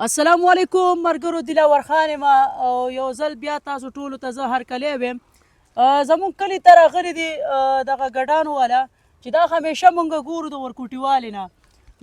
السلام علیکم مرګرو، دلاور خان یم او یو ځل بیا تاسو ټولو ته زه هرکلی ویم. زموږ کلي ته راغلي دي دغه ګډانو والا چې دا همیشه مونږ ګورو د ورکوټیوالې نه.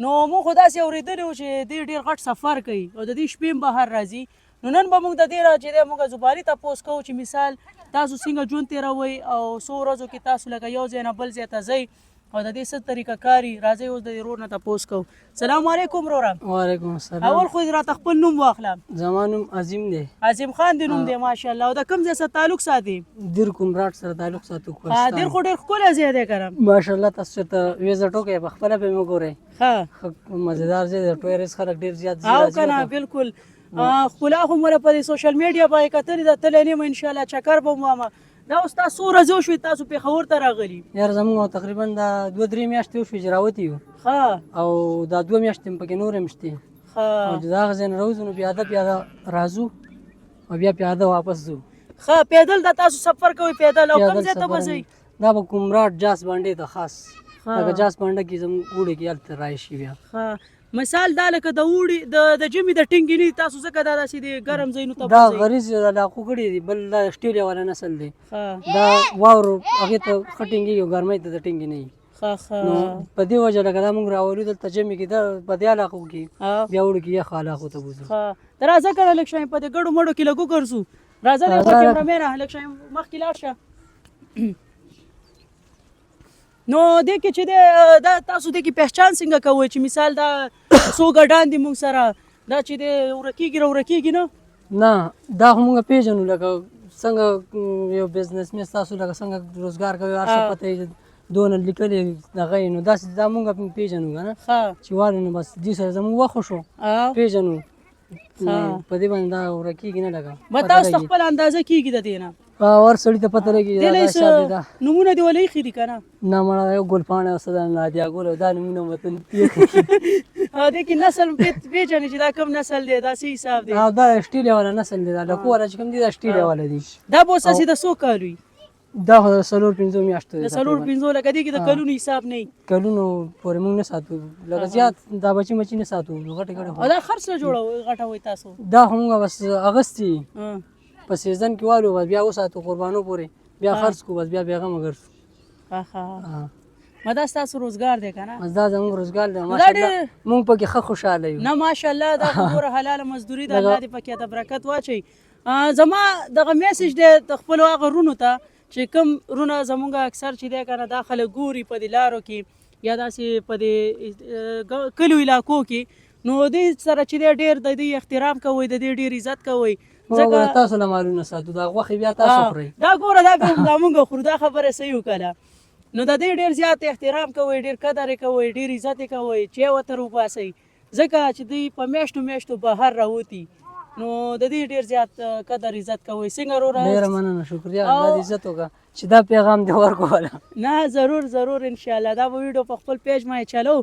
نو موږ خو داسې اورېدلي وو چې دوی ډېر غټ سفر کوي او د دې شپې هم بهر راځي. نو نن به موږ د دې را چې دی موږ زباني تپوس کوو چې مثال تاسو څنګه ژوند تېروئ او څو ورځو کې تاسو لکه یو ځای نه بل ځای ته ځئ او د دې څه طریقه کاري. راځئ اوس د دې ورور نه تپوس کوو. سلام علیکم وروره. وعلیکم السلام. اول خو راته خپل نوم واخله. زما نوم عظیم دی. عظیم خان دی نوم دی، ماشاءالله. او د کوم ځای سره تعلق ساتي؟ دیر کومراټ سره تعلق ساتو، کوهستان. دیر خو ډېر ښکلی ځای دی که نه؟ ماشاءالله، تاسو چېرته ویزه ټوکئ په خپله به مې وګورئ. ښه مزیدار ځای دی، ټوریست خلک ډېر زیات ځي. او که نه؟ بالکل، ښکلا خو مو په دې سوشل میډیا باندې کتلې ده، تللی نه یم، انشاءالله چکر به ووهم. دا اوس تاسو څو ورځې وشوې تاسو پېښور ته راغلي؟ یار، زموږ تقریبا دا 2-3 میاشتې وشوې چې راوتي یو. او دا 2 میاشتې هم پکې نورې هم شته. او چې د هغه ځای نه راوځو نو پیاده پیاده راځو او بیا پیاده واپس ځو. ښه، پیدل دا تاسو سفر کوئ پیدل، او کوم ځای ته به ځئ؟ دا به کومراټ جاس باندې ته خاص، لکه جاس باندې کې زموږ اوړي کې هلته راشي بیا. ښه، مثال دا لکه د اوړي د ژمي د ټینګې نه تاسو ځکه دا داسې د ګرم ځایونو ته دا غریز علاقو کړي دي. بل دا سټیلیا والا نسل دی، دا واورو هغې ته ښه ټینګېږي او ګرمۍ ته د ټینګې نه وي. ښه ښه. نو په دې وجه لکه دا موږ راولو دلته ژمي کې دا په دې علاقو کې، بیا اوړي کې یخو علاقو ته بوځو. ښه، ته راځه که نه لږ شی په دې ګړو مړو کې لږ وګرځو. راځه دی کیمرامینه لږ شی مخکې لاړ شه. نو دې کې چې دی دا تاسو دې کې پهچان څنګه کوئ چې مثال دا څو ګډان دي موږ سره، دا چې دی ورکیږي را ورکیږي نه؟ نه، دا خو موږ پېژنو، لکه څنګه یو بزنسمن تاسو لکه څنګه روزګار کوي، هر څه پته یې دونه لیکلې دغه یې، نو داسې دا موږ پېژنو که نه چې والو. نو بس دې سره زموږ وخت شو پېژنو په دې باندې دا ورکیږي نه لکه. به تاسو ته خپله اندازه کیږي د دې نه؟ ور سړي ته پته لګي. دا حساب دی. دا نمونه دی ولې ایښي دي که نه؟ نه مړه، یو ګل پاڼه او څه ده، نادیا ګل، او دا نمونه وطن. دې کې نسل پېژنې چې دا کوم نسل دی، دا څه حساب دی؟ دا سټیلیا والا نسل دی، دا لکو والا چې کوم دی دا سټیلیا والا دی. دا به اوس هسې د څو کالو وي؟ دا خو د 4-5 میاشتو دی. د 4-5، لکه دې کې د کلونو حساب نه؟ کلونو پورې موږ نه ساتو، لکه زیات دا بچي مچي نه ساتو، غټې غټې. او دا خرڅ نه جوړوئ، غټوئ تاسو؟ دا خو موږ بس اغستي په سیزن کې والو، بس بیا وساتو قربانو پورې، بیا خرڅ کو، بس بیا بیغمه ګرځو. ښه ښه، ما دا ستاسو روزګار دی که نه؟ بس دا زموږ روزګار دی، ماشاءالله موږ پکې ښه خوشحاله یو. نه، ماشاءالله، دا خو ګوره حلاله مزدوري ده، الله دې پکې د برکت واچوي. زما دغه میسج دی د خپلو هغه وروڼو ته چې کوم وروڼه زموږ اکثر چې دی که نه دا خلک ګوري په دې لارو کې یا داسې په دې کلیو علاقو کې، نو دې سره چې دی ډېر د دې احترام کوئ، د دې ډېر عزت کوئ. ځکه تاسو له مالونه ساتو، دا غوښې بیا تاسو خورئ. دا ګوره دا به دا مونږ خورو، دا خبره صحیح وکړه. نو د دې ډېر زیات احترام کوئ، ډېر قدر یې کوئ، ډېر عزت یې کوئ، چای ورته وباسئ، ځکه چې دوی په میاشتو میاشتو بهر راوتي، نو د دې ډېر زیات قدر عزت کوئ. څنګه وروره؟ ډېره مننه، شکریه، الله دې عزت وکړه چې دا پیغام دې ورکوله. نه، ضرور ضرور، انشاءالله دا به ویډیو په خپل پیج باندې چلو.